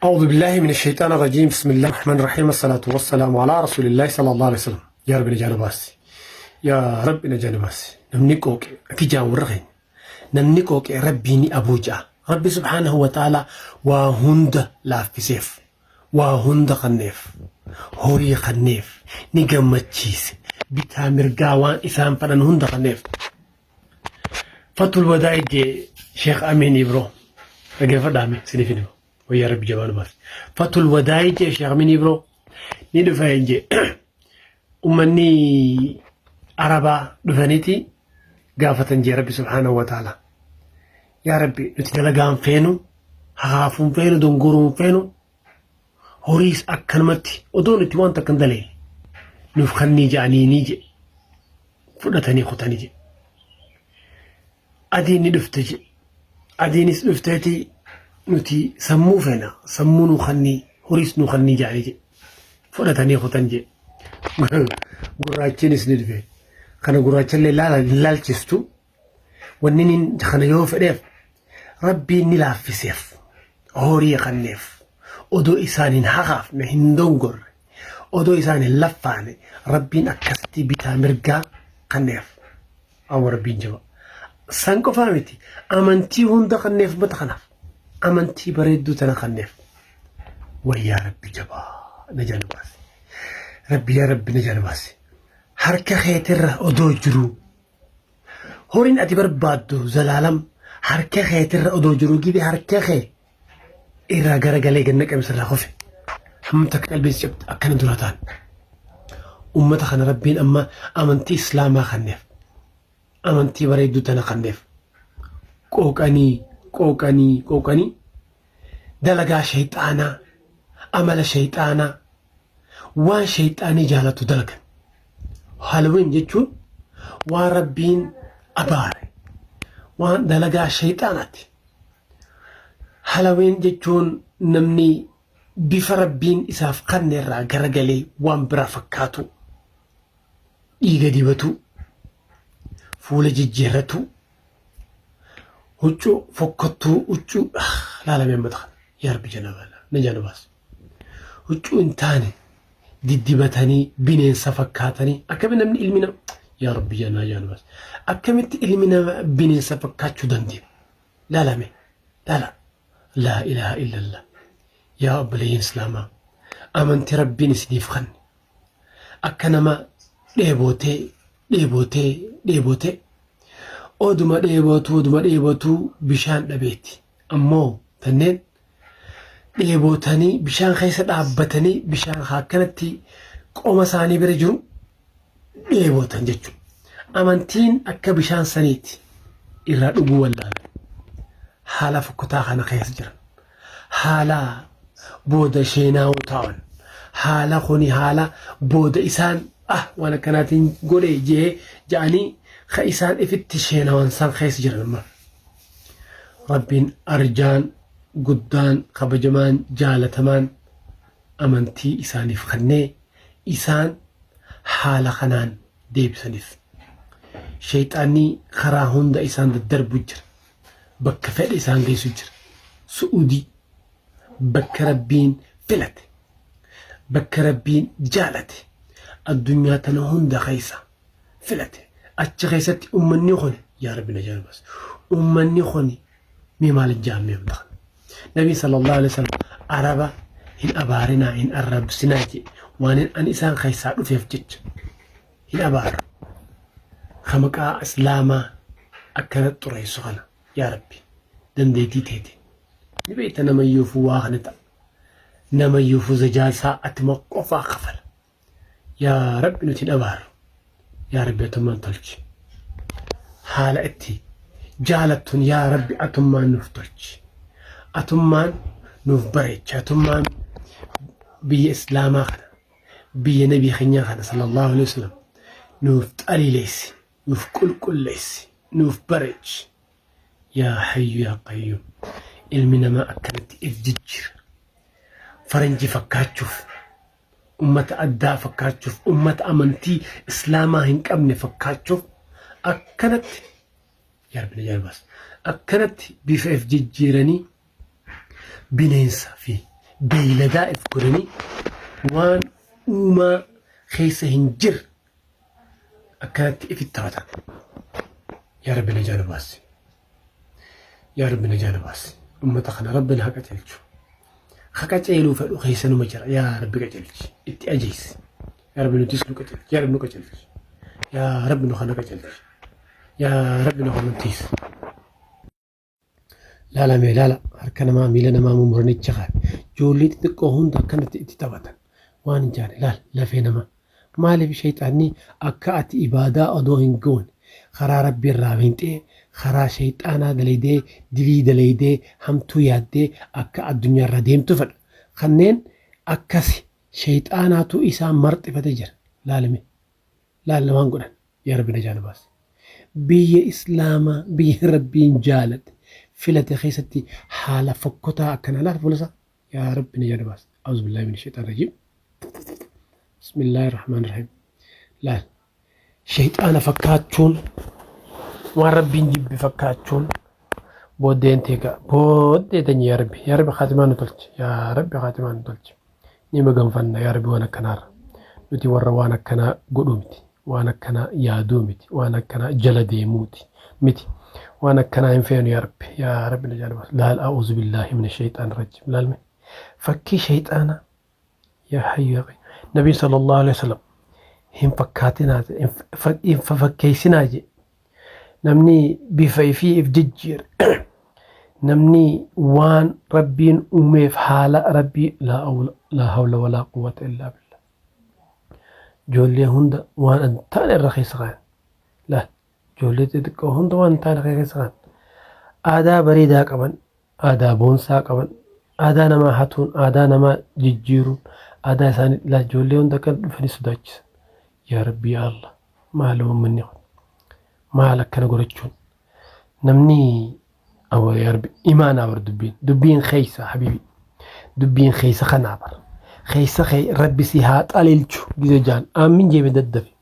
أعوذ بالله من الشيطان الرجيم بسم الله الرحمن الرحيم الصلاة والسلام على رسول الله صلى الله عليه وسلم يا رب نجانا باسي يا رب نجانا باسي نمني قوقي أكي جان ورغين نمني قوقي ربي ني أبو جا ربي سبحانه وتعالى وهند لا في سيف وهند خنيف هوري خنيف نجمتشيس بتا مرقاوان إسان فلن هند خنيف فتو الوداع شيخ أمين إبرو أجل فدامي سنفيني Wayyaa Rabbi jabaa nu baase. Fatul wadaa'ii jee Sheekh Amin Ibroo ni dhufa jee. Ummanni Arabaa dhufaniiti gaafatan jee Rabbi subhaanahu wa ta'ala. Yaa Rabbi nuti dalagaan feenu, haafuun feenu, dongoruun feenu, horiis akkanumatti odoo nuti waan takka hin dalee nuuf kannii ja'anii ni jee fudhatanii kutanii jee. Adiin ni dhufte jedhe. Adiinis dhufteeti nuti sammuu feena sammuu nuu kannii horiis nuu kannii jedhanii jedhe. Fudhatanii kutan jedhe. Gurraachiinis ni dhufe. Kana gurraachallee laala hin laalchistu. Wanni inni kana yoo fedheef rabbiin ni laaffiseef horii kanneef odoo isaan hin hakaafne hin dongorre odoo isaan hin laffaane rabbiin akkasitti bitaa mirgaa kanneef. Awwa rabbiin jaba. San qofaa miti amantii hunda kanneef ummata kanaaf amantii bareedduu tana kanneef. Wayyaa rabbi jabaa na jala baasi. Rabbi yaa rabbi na jala baasi. Harka keetirra odoo jiruu horiin ati barbaaddu zalaalam harka keetirra odoo jiruu gibee harka kee irraa garagalee ganna qabisa irraa kufe. Hammam takka qalbiin si cabde akkana dura ta'an. Ummata kana rabbiin amma amantii islaamaa kanneef. Amantii bareedduu tana kanneef. Qooqanii qooqanii qooqanii dalagaa shayxaanaa amala shayxaanaa waan shayxaanii jaalatu dalagan. Halloween jechuun waan rabbiin abaare waan dalagaa shayxaanaati. Halloween jechuun namni bifa rabbiin isaaf kanne irraa garagalee waan biraa fakkaatu dhiiga dibatu fuula jijjiirratu huccuu fokkottuu huccuu laalamee amma kana yaa rabbi janaba na janabaas huccuu hin taane diddibatanii bineensa fakkaatanii akkami namni ilmi nama yaa rabbi janaa janabaas akkamitti ilmi nama bineensa fakkaachuu dandeenya laalame laala laa ilaaha illallah yaa obboleeyyan islaamaa amantii rabbiin isiniif kanne akka nama dheebotee dheebotee dheebotee oduma dheebotuu oduma dheebotuu bishaan dhabeeti ammoo tanneen dheebotanii bishaan keessa dhaabbatanii bishaan akkanatti qoma isaanii bira jiru dheebotan jechuudha. Amantiin akka bishaan saniiti irraa dhuguu wallaalan. Haala fokkotaa kana keessa jiran. Haala booda sheenaa'uu taa'an. Haala kuni haala booda isaan ah waan akkanaatiin godhe jee ja'anii ka isaan ifitti sheenawan san keessa jiran amma. Rabbiin arjaan guddaan kabajamaan jaalatamaan amantii isaaniif kennee isaan haala kanaan deebisaniif. Shayxaanni karaa hunda isaan daddarbu jira. Bakka fedhe isaan geessu jira. Su'uudii bakka rabbiin filate bakka rabbiin jaalate addunyaa tana hunda keessa filate achi keessatti ummanni kun yaa rabbi na jaalbas ummanni kun mee maal jaammee hunda kana. Nabi sallallahu alaihi wasallam araba hin abaarinaa hin arrabsinaa jedhe waan an isaan keessaa dhufeef jecha hin abaaru. Ka maqaa islaamaa akkana xureessu kana yaa rabbi dandeettii teete ni beekta namayyuufuu waa kana ta'a. Namayyuufuu zajaasaa atuma qofaa kafala. Yaa rabbi nuti hin abaaru. Yaa rabbi atummaan tolchi. Haala itti jaalattuun yaa rabbi atummaan nuuf tolchi. Atummaan nuuf bareechi. Atummaan biyya islaamaa kana biyya nabii keenyaa kana sallallahu alaihi wasallam nuuf xaliileessi nuuf qulqulleessi nuuf bareechi. Yaa hayyu yaa qayyum ilmi namaa akkanatti if jijjiira. Faranjii fakkaachuuf ummata addaa fakkaachuuf ummata amantii islaamaa hin qabne fakkaachuuf akkanatti yaa rabbi na jaalbaas akkanatti bifa if jijjiiranii bineensa fi Beeyladaa if godhanii waan uumaa keessa hin jirre akkanatti ifitti taphatan. Yaa Rabbi najaa nu baasi. Yaa Rabbi najaa nu baasi. Ummata kana Rabbi na qajeelchu. Ka qajeeluu fedhu keessa numa jira. Yaa Rabbi qajeelchi. Itti ajeessi. Yaa Rabbi nutis nu qajeelchi. Yaa Rabbi nu qajeelchi. Yaa Rabbi nu kana qajeelchi. Yaa Rabbi nu kana tiisi. Laala mee laala harka namaa miila namaa mummuranii achi kaan. Ijoollee xixiqqoo hunda akkanatti itti taphatan. Waan hin jaane laal lafee namaa. Maaliif shayxaanni akka ati ibaadaa odoo hin goone karaa Rabbii irraa miinxee karaa shayxaanaa dalaydee dilii dalaydee hamtuu yaaddee akka addunyaa irraa deemtu fedha. Kanneen akkasi shayxaanaatu isaan marxifate jira. Laali mee. Laal waan godhan. Yaa Rabbi najaa nu baasi. Biyya Islaamaa biyya Rabbiin jaalate filate keessatti haala fokkotaa akkanaa laal fuula isaa. Yaa Rabbi najaa nu baasi. Auzu billaahi mina shayxaan rajiim. Bismillaahi rahmaan rahiim. Laal shayxaana fakkaachuun waan Rabbiin jibbe fakkaachuun booddeen teeka booddee tanya yaa Rabbi yaa Rabbi khaatimaa nu tolchi yaa Rabbi khaatimaa nu tolchi. Ni maganfanna yaa Rabbi waan akkanaarra. Nuti warra waan akkanaa godhuu miti. Waan akkanaa yaaduu miti. Waan akkanaa jala deemuuti miti. Waan akkanaa hin feenu yaa Rabbi. Yaa Rabbi na jaallu. Laal a'uuzu billaahi mina shayxaan rajim. Laal mee. Fakkii shayxaanaa. Yaa hayyu yaa qayyum. Nabiin sallallahu alaihi wasallam hin fakkaatinaa hin fafakkeessinaa jee. Namni bifa ifii if jijjiire. Namni waan Rabbiin uumeef haala Rabbii laa hawla walaa quwwata illaa billah. Ijoollee hunda waan hin taane irra keessa kaayan. Laal ijoollee xixiqqoo hunda waan hin taane keessa kaayan. Aadaa bareedaa qaban, aadaa boonsaa qaban, aadaa namaa hatuun, aadaa namaa jijjiiruun, aadaa isaanii laal ijoollee hunda akka dhufanii sodaachisan. Yaa Rabbi yaa Allah maal uummanni kun maal akkana godhachuun namni awwa yaa Rabbi imaanaa bar dubbiin dubbiin keessa habibi dubbiin keessa kanaa bar keessa kee Rabbi si haa xalilchu gise jaan aammin jeeme daddafi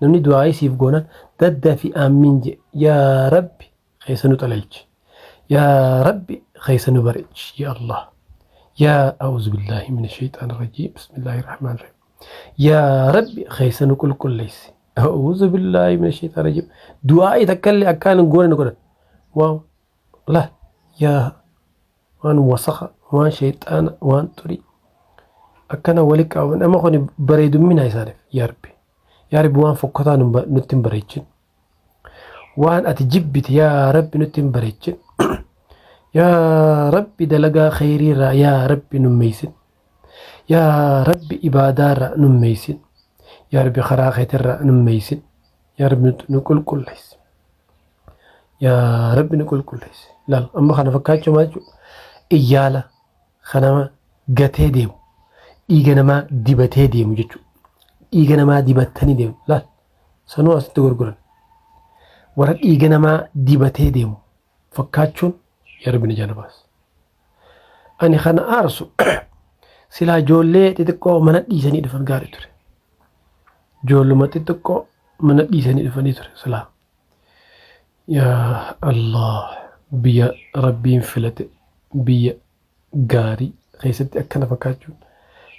namni du'aa'ii siif goonan daddafi aammin je yaa Rabbi keessa nu xalalchi yaa Rabbi keessa nu bareechi yaa Allah yaa a'uuzu billaahi mina shayxaan rajiim bismillaahi rahmaan rahiim yaa Rabbi keessa nu qulqulleessi a'uuzu billaahi mina shayxaan rajiim du'aa'ii takkallee akkaan hin goone nu godhan waaw la yaa waan wasakha waan shayxaana waan xurii akkana wali qabaman amma kun bareedummina isaaniif yaa Rabbi yaa Rabbi waan fokkotaa nutti hin bareechin Waan ati jibbite yaa Rabbi nutti hin bareechin. Yaa Rabbi dalagaa kheyrii irraa yaa Rabbi nun meeysin. Yaa Rabbi ibaadaa irraa nun meeysin. Yaa Rabbi karaa keetirraa nun meeysin. Yaa Rabbi nu qulqulleessi. Yaa Rabbi nu qulqulleessi. Laal amma kana fakkaachuu maal jechuudha? Iyyaala kanama gatee deemu. Dhiiga namaa dibatee deemu jechuudha. Dhiiga namaa dibattanii deemu. Laal Sanuu asitti gurguran. Warra dhiiga namaa dibatee deemu fakkaachuun yaa Rabbi na baas. Ani kana aarsu silaa ijoollee xixiqqoo mana dhiisanii dhufan gaarii ture. Ijoolluma xixiqqoo mana dhiisanii dhufanii ture silaa. Yaa Allah biyya Rabbiin filate biyya gaarii keessatti akkana fakkaachuun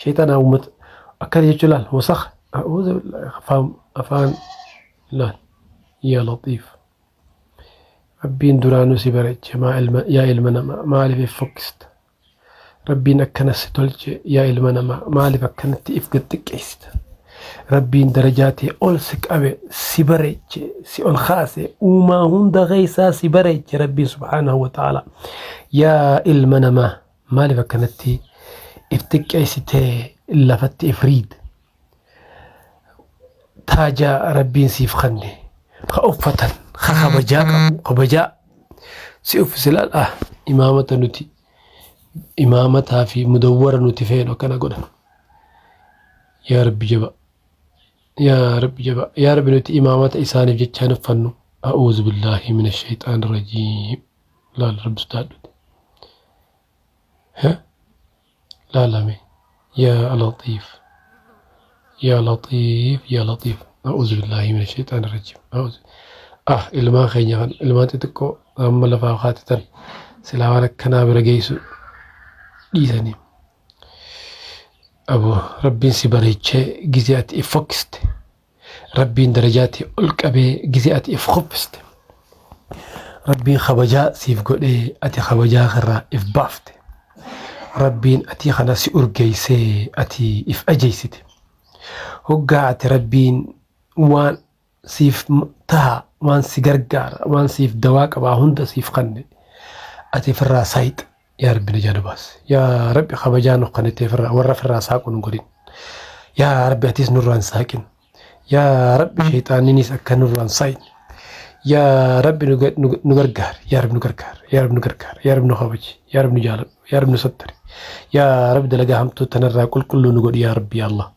sheexanaa uummata akkana jechuun laal wasakh a'uudhu billaahi afaan afaan laal yaa latiif Rabbiin duraanuu si bareeche maa ilma yaa ilma namaa maaliif if fokkista Rabbiin akkana si tolche yaa ilma namaa maaliif akkanatti if gad xiqqeessita Rabbiin darajaa tee ol si qabe si bareeche si ol kaase uumaa hunda keessaa si bareeche Rabbiin subhaanahu wa ta'ala yaa ilma namaa maaliif akkanatti if xiqqeessitee lafatti if riid taaja Rabbiin siif kanne ka uffatan ka kabajaa qabu kabajaa si uffise laal ah imaamata nuti imaamataa fi mudawwara nuti feenu akkana godhan Yaa Rabbi jaba. Yaa Rabbi jaba. Yaa Rabbi nuti imaamata isaaniif jechaa hin uffannu. A'uuzu billaahi mina shayxaan rajiim. Laal Rabbi sodaadhuti. Laalame. Yaa Latiif. Yaa Latiif. Yaa Latiif. A'uuzu billaahi mina shayxaan rajiim. A'uuzu. Ah ilmaan keenya kan ilmaan xixiqqoo amma lafaa kaatitan silaa waan akkanaa bira geessu dhiisanii. Aboo Rabbiin si bareechee gizee ati if fokkiste. Rabbiin darajaa tee ol qabee gizee ati if kuffiste. Rabbiin kabajaa siif godhee ati kabajaa irraa if baafte. Rabbiin atii kana si urgeessee ati if ajeessite. Hoggaa ati Rabbiin waan siif taha, waan si gargaara, waan siif dawaa qabaa hunda siif kanne ati ifirraa saayixa. Yaa Rabbi najaa nu baasi. Yaa Rabbi kabajaa nu kannite ifirraa warra ifirraa saaqu nu godhin. Yaa Rabbi atis nurraa hin saaqin. Yaa Rabbi shayxaanninis akka nurraa hin saaqne. Yaa Rabbi nu gargaari. Yaa Rabbi nu gargaari. Yaa Rabbi nu gargaari. Yaa Rabbi nu kabaji. Yaa Rabbi nu jaaladhu. Yaa Rabbi nu sattari. Yaa Rabbi dalagaa hamtuu tanarraa qulqulluu nu godhi yaa Rabbi yaa Allah.